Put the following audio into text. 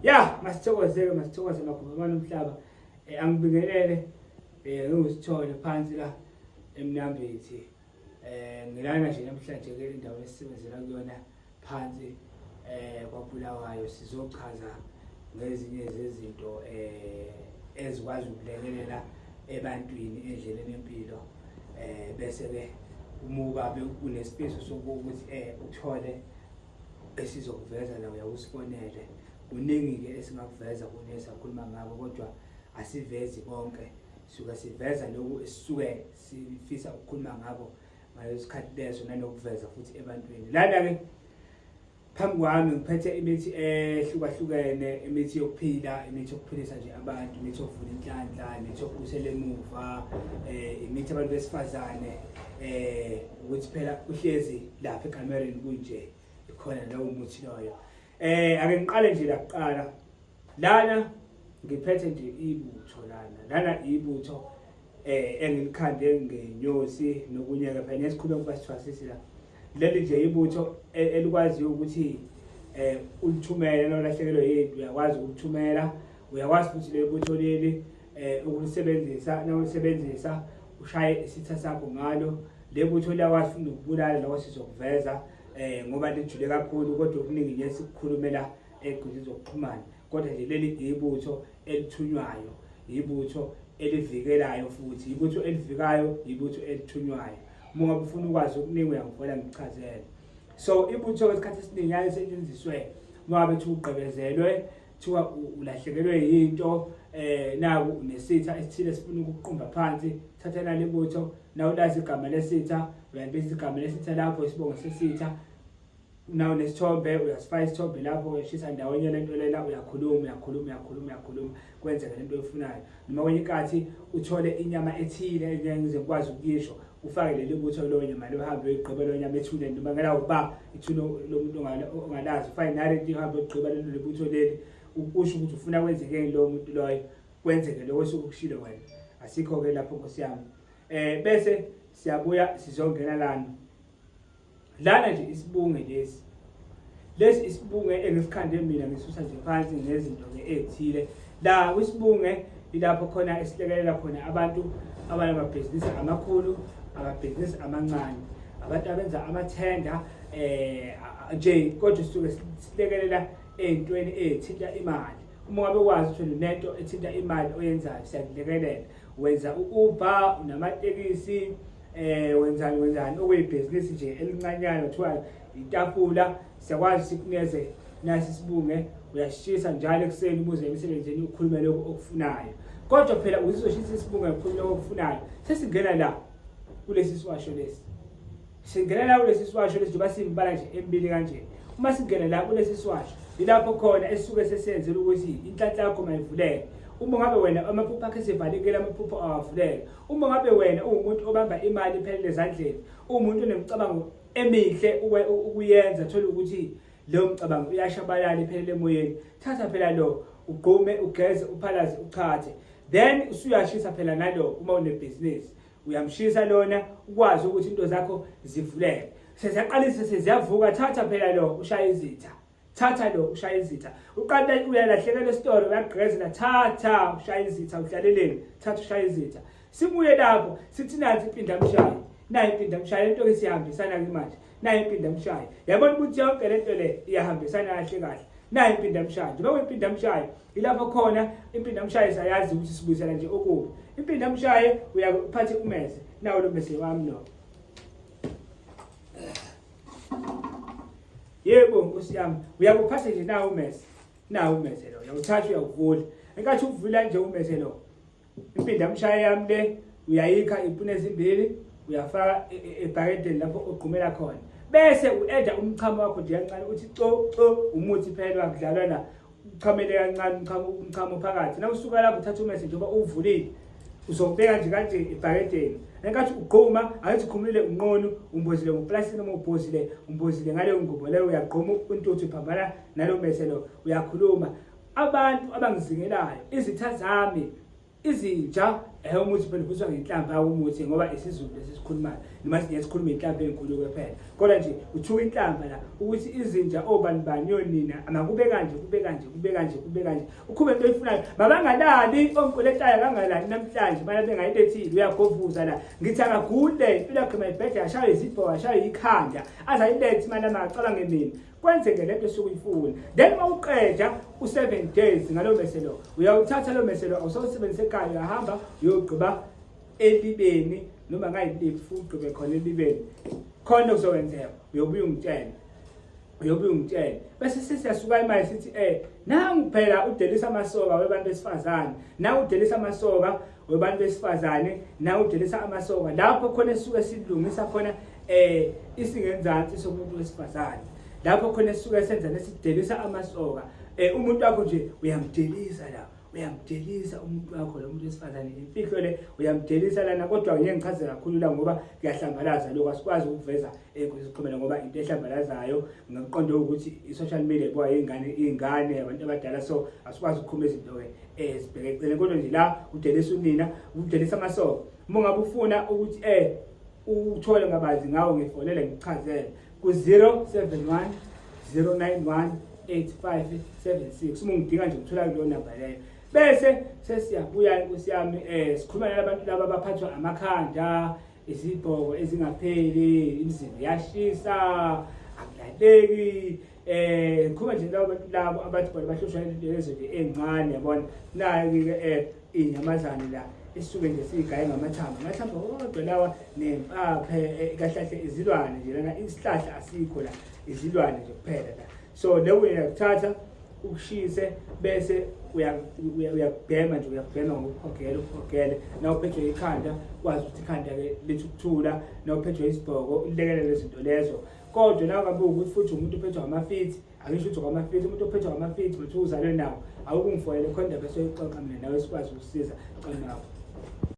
Ya, masithokozeke, masithokoze magumbi omhlaba. Angibingelele ngiwusithole phansi la eMnambithi. Ngilana nje namhlanje ke endaweni esisebenzela kuyona phansi kwaBulawayo, sizochaza ngezinye zezinto ezikwazi ukulekelela ebantwini endleleni empilo. Bese ke uma ubabe unesifiso sokuthi uthole esizokuveza la, uyakusifonele. Kuningi-ke esingakuveza kunesakhuluma ngako, kodwa asivezi konke, suke siveza lokhu esisuke sifisa ukukhuluma ngako ngaleso sikhathi leso, nanokuveza futhi ebantwini. Lana-ke phambi kwami ngiphethe imithi ehlukahlukene, imithi yokuphila, imithi yokuphilisa nje abantu, imithi yokuvula inhlanhla, imithi yokubuyisela emuva, imithi abantu besifazane, ukuthi phela uhlezi lapha ekamereni kunje ikhona lowo muthi loyo. Ake ngiqale nje la kuqala. Lana ngiphethe nje ibutho lana. Lana ibutho engilikhande ngenyosi nokunye ke phela nesikhuluma kuba sithwasisi la. Leli nje ibutho elikwaziyo ukuthi ulithumele nolahlekelwe yinto, uyakwazi ukuthumela, uyakwazi futhi le butho leli ukulisebenzisa, nawulisebenzisa ushaye isitha sakho ngalo. Le butho liyakwazi futhi nokubulala, lokho sizokuveza ngoba lijule kakhulu, kodwa okuningi nje sikukhulumela ezinkundleni zokuxhumana. Kodwa nje leli ibutho elithunywayo, ibutho elivikelayo futhi, ibutho elivikayo, ibutho elithunywayo. Uma ngabe ufuna ukwazi okuningi uyangifona ngikuchazele. So ibutho ngesikhathi esiningi yayisetshenziswe uma ngabe kuthiwa ugqekezelwe, kuthiwa ulahlekelwe yinto, naku unesitha esithile sifuna ukuqumba phansi, thatha nale butho, nawulazi igama lesitha, uyalibiza igama lesitha lapho, isibongo sesitha, nawo nesithombe uyasifaka isithombe lapho, uyashisa ndawonye lento lena, uyakhuluma uyakhuluma uyakhuluma uyakhuluma, kwenzeke lento oyifunayo. Noma kwenye inkathi uthole inyama ethile engeke ngize ngikwazi ukuyisho, ufake leli butho kuleyo nyama leyo, uhambe uyoyigqiba leyo nyama ethuneni, noma ngela ukuba ithuna lomuntu ongalazi, ufake nalento, uhambe uyogqiba lelo butho leli, usho ukuthi ufuna kwenzekeni lowo muntu loyo, kwenzeke lokho osuke ukushilo wena. Asikho-ke lapho nkosi yami. Bese siyabuya sizongena lana. Lana nje isibunge lesi. Lesi isibunge engisikhande mina ngisusa nje phansi ngezinto ke ezithile. La kwisibunge ilapho khona esilekelela khona abantu abanamabhizinisi amakhulu, amabhizinisi amancane, abantu abenza amathenda nje, kodwa sisuke silekelela ey'ntweni ey'thinta imali. Uma ngabe wazi ukuthi unento ethinta imali oyenzayo, siyakulekelela. Wenza u-Uber, unamatekisi, wenzani wenzani okuyibhizinisi nje elincanyana kuthiwa itafula, siyakwazi sikunikeze nasi isibunge, uyashisa njalo ekuseni ubuze emsebenzini ukhulume lokho okufunayo. Kodwa phela uzizoshisa isibunge ukhulume lokho okufunayo, sesingena la kulesi siwasho lesi. Singena la kulesi siwasho lesi njengoba simbala nje emibili kanje. Uma singena la kulesi siwasho, yilapho khona esisuke sesenzela ukuthi inhlanhla yakho mayivuleke. Uma ngabe wena amaphupho akhe sevalekile, amaphupho awavuleke. Uma ngabe wena uwumuntu obamba imali iphelele ezandleni, uwumuntu onemicabango emihle ukuyenza, thola ukuthi leyo mcabango uyashabalala iphelele emoyeni. Thatha phela lo, ugqume, ugeze, uphalaze, uchathe. Then usuyashisa phela nalo uma unebhizinisi. Uyamshisa lona ukwazi ukuthi into zakho zivuleke. Sesiyaqalisa seziyavuka, thatha phela lo ushaye izitha. Thatha lo ushaye izitha. Uqala uyalahlekela esitolo, uyagqezela, thatha ushaye izitha, uhlaleleni, thatha ushaye izitha. Sibuye lapho sithi nansi impindamshayo. Nayi impindamshayo into ke siyahambisana ke manje. Nayi impindamshayo. Yabona ukuthi yonke lento le iyahambisana kahle kahle. Nayi impindamshayo. Njengoba kuyimpindamshayo, ilapho khona impindamshayo sayazi ukuthi sibuyisela nje okubi. Impindamshayo uyakuphatha umeze. Nawo lo meze wami lo. Yebo nkosi yami, uyakuphatha nje nawo umeze. Nawo umeze lo. Uyawuthatha uyawuvula. Enkathi uvula nje umeze lo, impindamshayo yami le uyayikha impune ezimbili, uyafaka ebhakedeni lapho ogqumela khona. Bese u-eda umchamo wakho nje kancane, uthi co co, umuthi phela wakudlalwa la. Uchamele kancane umchamo, umchamo phakathi. Nawusuka lapho uthatha umese njengoba uwuvulile, uzobeka nje kanje ebhakedeni. Enkathi ugquma, angithi ukhumulile unqonu, umbozile ngoplastiki noma ubhozile, umbozile ngaleyo ngubo leyo, uyagquma intuthu iphambana nalo mese lo, uyakhuluma. Abantu abangizingelayo, izitha zami, izinja Umuthi phela uvuswa ngenhlamba umuthi ngoba isiZulu lesi sikhulumayo noma sikhuluma inhlamba enkulu kuphela. Kodwa nje uthuka inhlamba la ukuthi izinja obani bani yonina makube kanje kube kanje kube kanje kube kanje. Ukhube into oyifunayo. Mabangalali ongikweletayo kangalali namhlanje bana bengayilethile uyagovuza la. Ngithi akagule impilo yakhe mayibhede ashaywe izibhoka ashaywe ikhanda azayilethe imali amacabange mina. Kwenzeke lento esuke uyifuna. Then uma uqeda u-7 days ngalo mese lo uyawuthatha lo mese lo awusawusebenzisa ekhaya uyahamba uyogqiba elibeni noma ngayiliphi futhi ugqibe khona elibeni khona okuzokwenzeka uyobuya ungitshele uyobuya ungitshele bese sesiyasuka imali sithi nangu phela udelisa amasoka webantu besifazane nangu udelisa amasoka webantu besifazane nangu udelisa amasoka lapho khona esuke silungisa khona isingenzansi somuntu wesifazane lapho khona esuke senza nesidelisa amasoka umuntu wakho nje uyamdelisa la uyamdelisa umuntu wakho lo muntu wesifazane imfihlo le uyamdelisa lana kodwa ngeke ngichaze kakhulu la ngoba kuyahlambalaza lokho asikwazi ukuveza enkundleni ngoba into ehlambalazayo ngaqonda ukuthi i-social media ibuka ingane ingane abantu abadala so asikwazi ukukhuluma izinto ke ezibheke eceleni kodwa nje la udelisa unina udelisa amasoka uma ngabe ufuna ukuthi uthole ngabazi ngawo ngifonele ngikuchazele ku 071 091 8576 uma ungidinga nje ngithola kuleyo namba leyo bese sesiyabuya inkosi yami sikhuluma nalabantu laba abaphathwa amakhanda izibhoko ezingapheli imizimba iyashisa akulaleki ngikhuluma nje labo bantu labo abathi bona bahlushwa lezo nje ezincane yabona nayo ke inyamazane la isuke nje siyigaye ngamathambo amathambo kodwa lawa nempaphe kahle kahle izilwane nje lana isihlahla asikho la izilwane nje kuphela la so le uyakuthatha ukushise bese uyakubhema nje uyakubhema ngokuhogela ukuhogele na uphethwe ikhanda kwazi ukuthi ikhanda ke lithi ukuthula na uphethwe isibhoko ulekelele izinto lezo kodwa na ungabe ukuthi futhi umuntu uphethwe amafithi angisho ukuthi kwamafithi umuntu ophethwe amafithi uthi uzalwe nawo awukungifonele khona indaba esoyixoxa mina nawe sikwazi ukusiza camaku.